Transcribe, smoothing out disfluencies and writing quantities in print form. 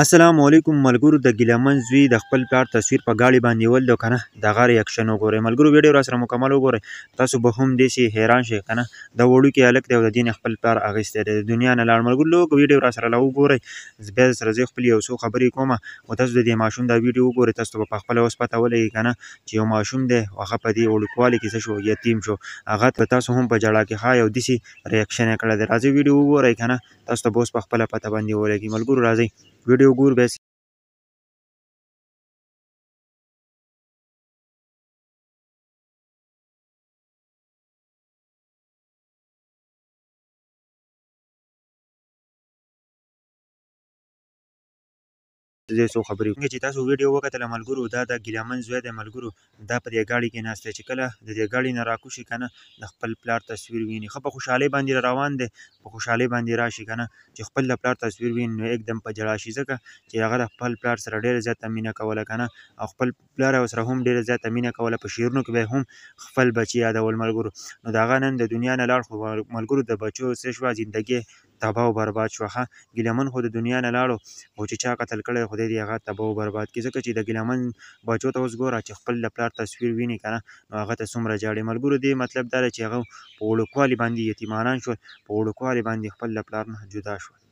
السلام علیکم ملګرو، د ګیلمن زوی د خپل پلار تصویر په ګاډي باندې ولدو کنه، دغه ریاکشن وګورئ ملګرو. ویډیو را سره مکمل وګورئ، تاسو به هم داسې حیران شئ کنه. دا وړوکی هلک دی او د دې نه خپل پلار اخیستی دی، د دنیا نه لاړ. ملګرو لږ ویډیو را سره لا وګورئ، بیا سره زه خپلې یو څو خبرې کوم او تاسو د دې ماشوم دا ویډیو وګورئ، تاسو ته به په خپله اوس پته ولګي کنه چې یو ماشوم دی، هغه په دې وړوکوالي کې څه شو، یتیم شو. هغه ته تاسو هم په ژړا کې ښایي او داسې ریاکشن یې کړی دی. راځئ ویډیو وګورئ کنه، تاسو ته به اوس په خپله پته باندې ولګي. ملګرو راځئ ویډیو ګور بیا زه څو خبرې وکړم. چې تاسو ویډیو وکتله ملګرو، دا د ګیلامن زوی دی ملګرو، دا په دې ګاډي کې ناست دی چې کله د دې ګاډي نه راکوز شي که نه، د خپل پلار تصویر ویني، ښه په خوشحالۍ باندې روان دی، په خوشحالۍ باندې راشي که نه، چې خپل د پلار تصویر ویني نو یکدم په ژړا شي، ځکه چې هغه د خپل پلار سره ډېره زیاته مینه کوله که نه، او خپل پلار یې ورسره هم ډېره زیاته مینه کوله، په شعرونو کې به یې هم خپل بچي یادول ملګرو. نو د هغه نن د دنیا نه لاړ، خو ملګرو د بچو څه شوه، زندګي تباه او برباد شوه. ښه ګیلهمن خو د دنیا نه لاړو، خو چې چا قتل کړی خدای دې هغه تباه او برباد کړي، ځکه چې د ګیلهمن بچو ته اوس ګوره چې خپل د پلار تصویر ویني که نه، نو هغه ته څومره ژاړي ملګرو. دې مطلب دا دی چې هغه په وړوکوالي باندې یتیمانان شول، په وړوکوالي باندې خپل د پلار نه جدا شول.